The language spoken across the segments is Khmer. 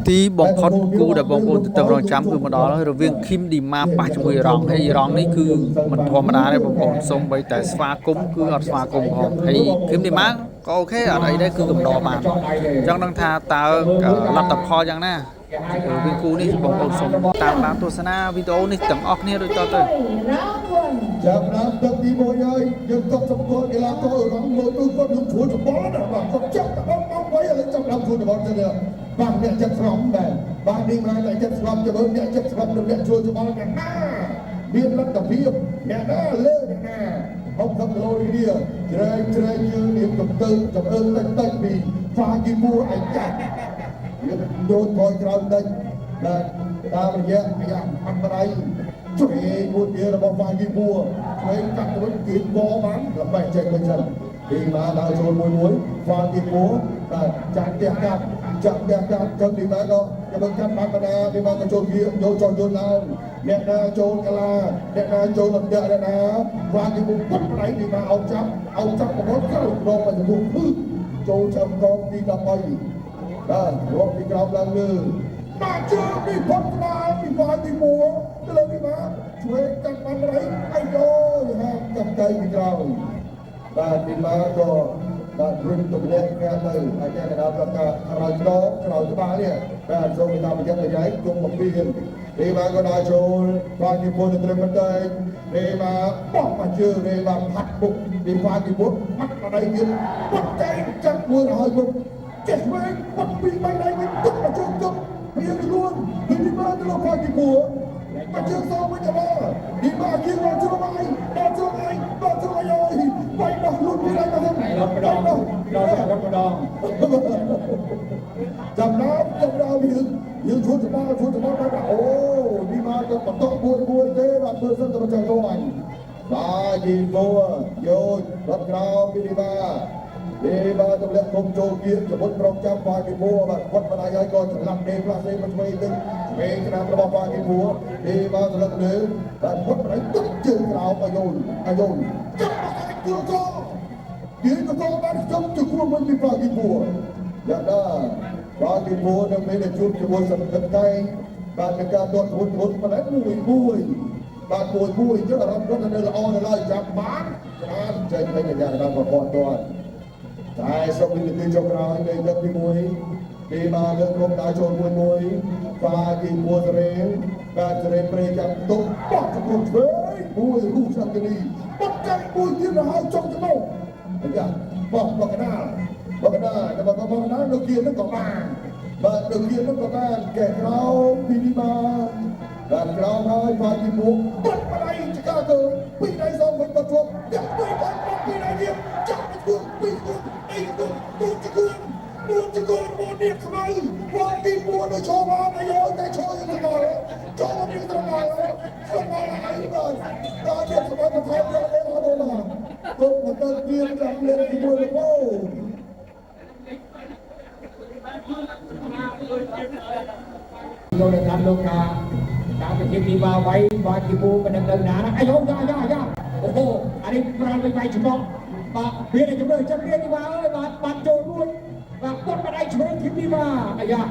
ទីបំផុតគូដែលបងប្អូនទន្ទឹងរង់ចាំគឺមកដល់ហើយរវាងឃីមឌីម៉ាប៉ះជាមួយអ៊ីរ៉ង់ហើយអ៊ីរ៉ង់នេះគឺមិនធម្មតាទេបងប្អូនសូម្បីតែស្វាគមន៍គឺអត់ស្វាគមន៍ផងហើយឃីមឌីម៉ាក៏ OK អត់អីដែរគឺកំដរបានចង់ដឹងថាតើលទ្ធផលយ៉ាងណារវាងគូនេះបងប្អូនសូមតាមដានទស្សនាវីដេអូនេះទាំងអស់គ្នាដូចតទៅ Round one. ចាប់ដើមទឹកទី1ហើយយើងកត់សម្គាល់កីឡាកររងមើលទៅគាត់នឹងជួលច្បល់ណាបាទគាត់ចាប់តែបងបងໄວឥឡូវចាប់ដើមជួលច្បល់ទៅបាទអ្នកចិត្តស្ងប់ដែរបាទនេះមិនតែចិត្តស្ងប់ទៅមើលអ្នកចិត្តស្ងប់និងអ្នកជួលច្បល់អ្នកណាមានលទ្ធភាពអ្នកណាលើអ្នកណា60គីឡូនេះជ្រែកជ្រែកយើងមានកំទៅចំអើតិចតិចពីហ្វាគីមួអាចាស់យើងយោនថយក្រោយតិចបាទតាមរយៈអាយ៉ាអត់បដៃ ជួយមួយទៀតរបស់ហ្វាគីមួឆ្វេងកាត់ទៅវិញគីកបានល្បេះចេញវិញសិនពីមកដល់ចូលមួយមួយហ្វាគីមួបាទចាក់ផ្ទះកាត់ចាក់ផ្ទះកាត់ទៅពីមកក៏ក៏មិនកាត់បានបណ្ដាពីមកក៏ចូលគៀយកចោលយន្តឡើងអ្នកណាចូលកាឡាអ្នកណាចូលលំដាក់អ្នកណាហ្វាគីមួពុតបដៃពីមកអោបចាប់អោបចាប់ប្រមូលក្រោយដងមកចំពោះគឺចូលចាំកងទី13បាទរាប់ពីក្រោមឡើងលើបាទជើងនេះផុតក្បាលពីហ្វាគីមួទៅលើនេះបាទជួយកាត់បានរៃអាយយោហាកាប់កៃពីក្រោយបាទពីមកក៏បាទរុញទម្លាក់គ្នាទៅអាចារ្យកណ្ដាលប្រកាក្រោយខ្នងក្រោយក្បាលនេះបាទសូមតាមប្រយ័ត្នប្រយែងគុំមកពីនេះមកក៏ដើរចូលហ្វាគីមួទៅត្រឹមបន្តិចនេះមកបោះមកជើងនេះមកផាត់បុកពីហ្វាគីមួផាត់មកដៃទៀតពុតកែចាក់មួយហើយមុខចេះវិញពុតពីបីដៃវិញទុកមកជើងទុកពីខ្លួនពីមកទៅលោកហ្វាគីមួមកជើងសងវិញទៅមកនេះមកគៀងមកជ្រុំហើយដល់ជ្រុំហើយដល់ជ្រុំហើយអើយបាយដោះខ្លួនពីដៃមកទៅ រត់ម្ដងដល់រត់ម្ដង ចាំដល់ចាំដល់យើងយើងជួច្បល់ជួច្បល់បែបអូនេះមកទៅបន្តមួយមួយទេបាទមើលសិនទៅចាំទៅអញបាទយីមួយោរត់ក្រោមពីនេះបាទនេះបាទទម្លាក់គុំចូលគៀកចមុតប្រងចាំបាគីមួបាទគាត់បណ្ដាយឲ្យក៏ច្រឡំដេផ្លាស់សេមកឆ្វេងទៅឆ្វេងក្រាមរបស់បាគីមួនេះបាទទម្លាក់លើបាទគាត់បណ្ដាយទឹកជើងក្រោមអាយូនអាយូនចាប់មកគូកគៀកក៏បានខ្ញុំជគួរវិញពីបាគីមួយ៉ាងណាបាគីមួនៅមានជួបជាមួយសង្កត់កែងបាទในការទាត់ធ្ងន់ធ្ងន់ប៉ុណ្ណេះមួយមួយបាទមួយមួយអញ្ចឹងអារម្មណ៍គាត់នៅល្អនៅឡើយចាំបានច្រើនចេញវិញយ៉ាងណាក៏គាត់ទាត់តែសុំវិនាទីចុងក្រោយនៃទឹកទី1ពីមកលើកក្រុមដើរចូលមួយមួយហ្វាគីមួសេរីបាទសេរីព្រេចាំទុកបោះចំពោះឆ្វេងមួយរូសអង្គនីបត់កែមួយទៀតទៅហើយចុងច្មុះអាយ៉ាបោះបកណាបកណាតែបកបកណាលោកគៀននឹងក៏បានបាទលោកគៀននឹងក៏បានកែក្រោមពីនេះបានបាទក្រោមហើយហ្វាគីមួបត់បដៃចកាទៅពីដៃសងវិញបត់ជាប់ដាក់ពីដៃបត់ពីដៃទៀតចាប់ទៅគួពីគួអីគួទូចគួនួនចគួមួយនេះខ្មៅហ្វាគីមួនៅឈរបានអាយតែឈរយ៉ាងណាចូលនេះត្រង់ហើយត្រង់ហើយបាទដល់នេះខ្មៅទៅថែមយកទៅដល់ណាគុំមកទៅទៀតចាំលេងជាមួយលោក លោកដែលតាមលោកថាតាមវិធីទីបាវៃបាគីពូមិនដឹងទៅណាណាអាយយ៉ាយ៉ាយ៉ាអូហូអានេះប្រានវិញវាយឆ្មក់បាទមានតែជំរឿចិត្តរៀនទីបាអើយបាទបាទចូលរួចបាទពុតបដៃឆ្វេងធីទីបាអាយ៉ា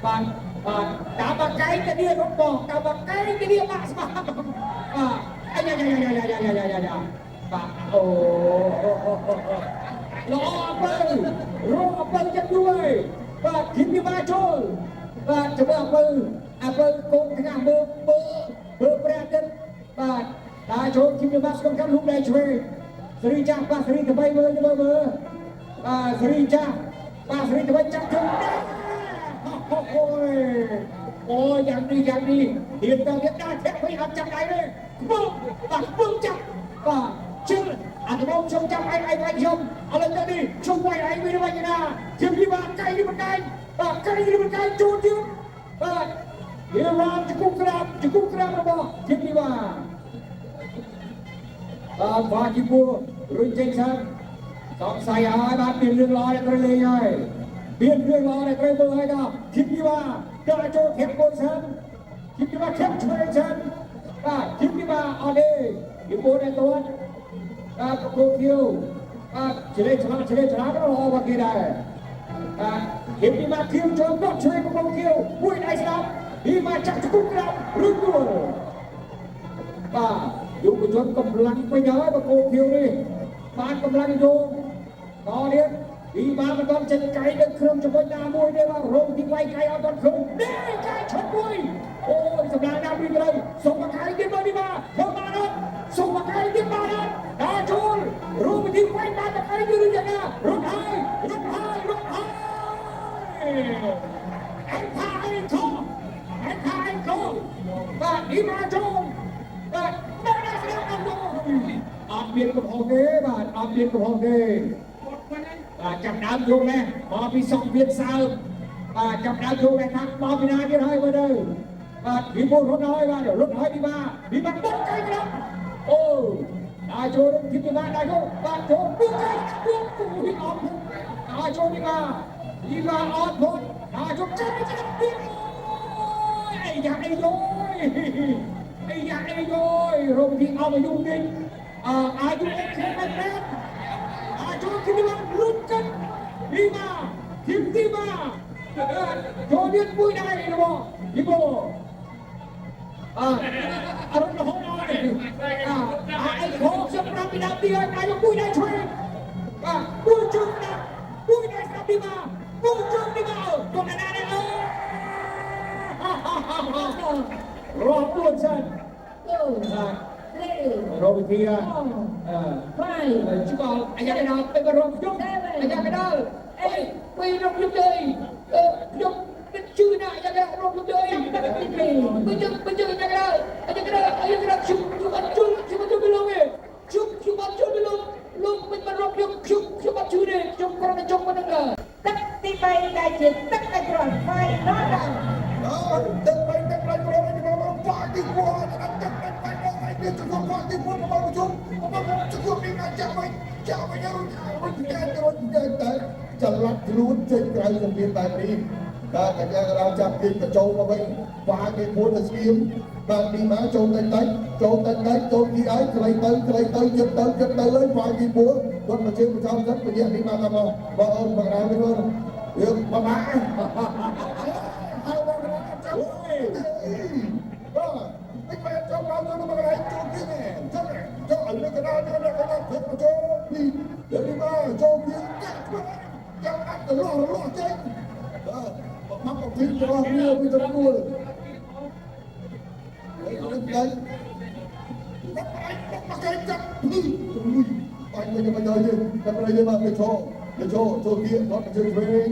បាទបាទតាមបាកែងទៅនេះរត់បងតាមបាកែងទៅនេះបាក់ស្បាបាទអាយ៉ាយ៉ាយ៉ាយ៉ាយ៉ាយ៉ាយ៉ាយ៉ាបាទអូល្អអពៅរងអពៅចិត្តយូរហើយបាទធីទីបាចូលបាទជំរឿអពៅអពៅកូនថ្នាក់មើលមើលមើលព្រះអាទិត្យបាទដើរចូលធីទីបាស្គមកម្មលូកដៃឆ្វេងសេរីចាស់បាទសេរីថ្មីមើលមើលមើលបាទសេរីចាស់បាទសេរីថ្មីចាប់ជុំដែរអូយអូយ៉ាងនេះយ៉ាងនេះហ៊ានទៅទៀតដើរធាក់វិញអត់ចាប់ដៃទេខ្ពើបាទខ្ពើចាប់បាទជឹងអាត្មខ្ញុំចាប់ឯងឯងវាយខ្ញុំឥឡូវទៅនេះខ្ញុំវាយឯងវិញវិញណាធីទីបាកៃនេះមិនកែងបាទកៃនេះមិនកែងជួនទៀតបាទអ៊ីរ៉ានជង្គង់ក្រាបជង្គង់ក្រាបរបស់ធីទីបាបាទបាគីពូរុញចេញសិនសង្ស័យហើយបាទមានរឿងល្អដែលត្រូវលេងហើយមានរឿងល្អដែលត្រូវមើលហើយដល់ធីទីបាដើរចូលធាក់មួយសិនធីទីបាធាក់ឆ្វេងសិនបាទធីទីបាអត់ទេទីពូដែលទាត់បាទប្រគល់ខៀវបាទឆ្លេឆ្លាឆ្លេឆ្លាក៏ល្អមកគេដែរបាទ គឹមឌីម៉ាខៀវចូលបត់ឆ្វេងកំពុងខៀវមួយដៃស្ដាំឌីម៉ាចាក់ជង្គង់ក្រោមឬដួលបាទយុវជនកម្លាំងពេញហើយបកោខៀវនេះបានកម្លាំងយោងតទៀតឌីម៉ាមិនទាន់ចេញកៃនៅក្នុងចំណុចណាមួយទេបាទរោមទីវាយកៃអត់ទាន់ឃើញនេះកៃឆុតមួយអូយសម្រាប់ណាមួយទៅសុំមកកៃទៀតមកឌីម៉ាធ្វើបានអត់សុំមកកៃទៀតបានអត់ដល់ចូលរោមទីវាយបានតែកៃយឺយ៉ាងណារត់ហើយរត់ហើយរត់ហើយអញថាអញខំអញថាអញខំបាទឌីម៉ាចូលបាទមកដល់ស្រាប់ដល់អត់មានកំហុសទេបាទអត់មានកំហុសទេបាទចាប់ដើមយងនេះមកពីសង្វៀនសើមបាទចាប់ដើមយងនេះថាមកពីណាទៀតហើយមើលទៅបាទពីមុនរត់ហើយបាទរត់ហើយពីបាពីបាបុកកៃក្តាប់អូដល់ចូលទីពីបាដល់ចូលបាទចូលបុកកៃបុកគូអត់ដល់ចូលពីបាពីបាអត់ផុតដល់ចូលចាប់ចាប់ពីអីយ៉ាអីយយអីយ៉ាអីយយរំទីអមយូនេះអាយុអូខេមែនទេចូលគីម៉ាលុតកាត់ឌីម៉ាធីមឌីម៉ាចូលទៀតមួយដែររបស់ឌីបូអររហូតដល់អាអីខោខ្ញុំប្រាប់ពីដើមទីហើយអាយុមួយដែរឆ្វេងបាទមួយជើងណាមួយដែរស្ដាប់ឌីម៉ាមួយជើងឌីម៉ាចូលណាដែរអើរាប់ទួនសិនបាទរកវិធីអឺឆ្កល់អាយ៉ាកដល់ទៅរកខ្ញុំអាយ៉ាកដល់អេពេលរកខ្ញុំទេអឺខ្ញុំជឿណាអាយ៉ាកដល់រកខ្ញុំទេបើជឿបើជឿអាយ៉ាកដល់អាយ៉ាកដល់អាយ៉ាកដល់ខ្ញុំខ្ញុំអត់ជឿខ្ញុំអត់ជឿពីលោកទេខ្ញុំខ្ញុំអត់ជឿពីលោកលោកមិនមករកខ្ញុំខ្ញុំខ្ញុំអត់ជឿទេខ្ញុំគ្រាន់តែចង់មិនដឹងទឹកទី3ដែលជាទឹកដែលគ្រាន់ final ដល់ ទឹក3ទឹក3គ្រាន់ខ្ញុំមកហ្វាទី4ទឹក3 3នេះទៅហ្វាទី4របស់ជុំរបស់ជុំនេះមកចាប់វិញចាប់វិញរុញរុញតែរុញតែតែចល័តខ្លួនចេញក្រៅសម្ពាធបែបនេះបាទកញ្ញាកណ្ដាលចាប់គេបញ្ចូលមកវិញហ្វាទី4ទៅស្គៀមបាទនេះមកចូលតិចតិចចូលតិចតិចចូលទីឲ្យខ្លីទៅខ្លីទៅជិតទៅជិតទៅហើយហ្វាទី4គាត់មកជើងបញ្ចូលសិនពញានេះមកថាមកបងអូនបងរ៉ាវិញបងយើងបបាក់ហើយបងរ៉ាចាំបាទមិនមែនចូលមកទៅមកកន្លែងចូលទៀតទេចូលចូលឲ្យលើកណ្ដាលនេះកណ្ដាលព្រឹកចូលពីនេះមកចូលពីកាត់ចាំអត់ទៅលោះលោះចេញបាទមកពីរបស់វាពីទៅដួលហើយទៅទៅមកគេចាប់នេះលុយបាញ់វិញមកយកយើងតែប្រយមកទៅចូលទៅចូលចូលទៀតគាត់ជើងឆ្វេង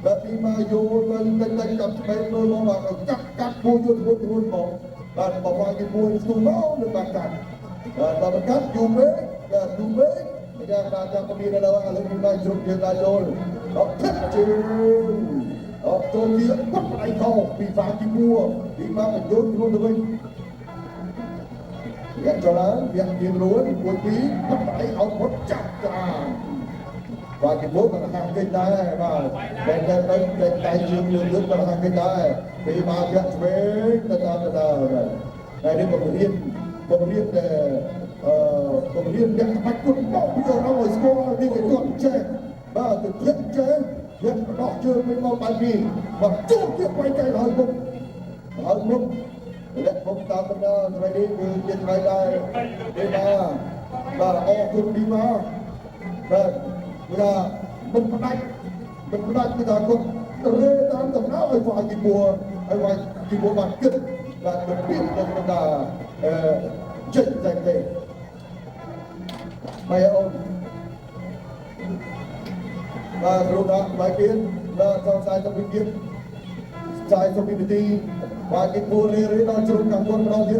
បែបនេះមកយោលទៅទៅចាប់ឆ្វេងមើលមកកាត់កាត់មួយយកធ្ងន់ធ្ងន់មកបាទបបទី1ស្ទូមកនឹងបានកាត់បាទបើកាត់យូរពេកបាទយូរពេកយ៉ាងណាចាំក៏មានដល់ឥឡូវនេះមកជ្រុំយើងដល់ចូលអត់ទឹកជើងអត់ចូលទៀតបាត់ដៃខោពីហ្វាទី1ពីមកបញ្យល់ខ្លួនទៅវិញយ៉ាចូលឡើងវាទៀងរួនមួយពីរបាត់ដៃអោតមុតចាប់ក្រាមបាទទី1ក៏ហាក់គេដែរបាទតែតែតែតែជើងលឿនលឿនក៏ហាក់គេដែរពីមកធាក់ឆ្វេងទៅតាមទៅដល់តែនេះបង្រៀនបង្រៀនតែបង្រៀនអ្នកបាច់គុណមកពីរងឲ្យស្គាល់នេះគេគាត់ចេះបាទទៅធាក់ចេះធាក់ដោះជើងវិញមកបែបនេះបាទជួបទៀតវាយកៃហើយមុខហើយមុខលាក់មុខតាមបណ្ដាថ្ងៃនេះគឺជាថ្ងៃដែរទេបាទបាទអរគុណឌីម៉ាបាទគឺថាមិនផ្ដាច់មិនផ្ដាច់គឺថាគាត់រេតាមដំណើរឲ្យវាយទី1ឲ្យវាយទី1បានគិតបាទរបៀបនៅក្នុងការចេញតែទេបាយអូនបាទគ្រូដាក់បាយទៀតបាទសង្ស័យទៅពីទៀតចាយទៅពីទីបាទគេពូរីរីដល់ជ្រុំកាពួនម្ដងទៀត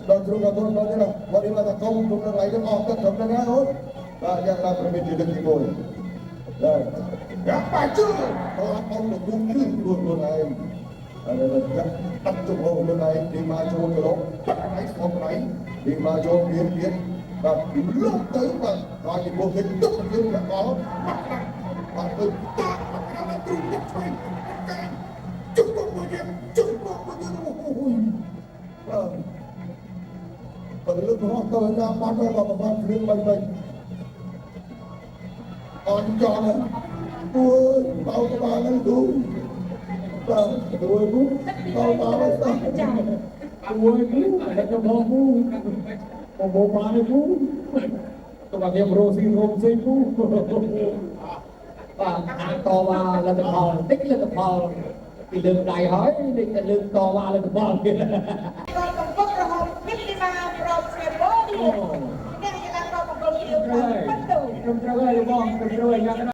ដល់ជ្រុំកាពួនម្ដងទៀតបាទនេះមកថាកុំក្រុមនឹងឡៃនឹងអស់ទឹកត្រឹមហ្នឹងហើយអូនបាទយ៉ាងណាប្រមិតជាលើកទី1បាទយ៉ាបាជឿអត់អត់លោកគឺខ្លួនខ្លួនឯងហើយដល់តាត់ជុំខ្លួនឯងទីមកចូលទៅលោកបាត់ឯងស្គមឯងទីមកចូលទៀតទៀតបាទលុបទៅបាទដល់ទីពួកគេទឹកយើងកលបាត់បាត់ទៅតាបាត់ណាទ្រុងឆ្វេងកាជុំមួយទៀតជុំមួយទៀតអូយបាទបើលើករស់ទៅណាបាត់ទៅបាទបាត់គ្រឿងបីបីអត់ចង់ ពូបោកបាលហ្នឹងគូបាទគូគូបោបាលស្ដាប់ ចា ពូអើយពូតែខ្ញុំបងពូបងបងបានពូតើបាទខ្ញុំរស់ស៊ីរោមស៊ីពូបាទអាតវ៉ាលទ្ធផលតិចលទ្ធផលពីលើកដៃហើយនេះតែលើកតវ៉ាលទ្ធផលទៀត ក៏បង្គោលក្រហមគឹមឌីម៉ាព្រមស្រីបូឌីអ្នកកីឡាករបង្គោលខៀវ ត្រូវ បាន ហើយ បន្ទូ ត្រឹមត្រូវហើយលោកបងត្រឹមត្រូវហើយយ៉ាងណា។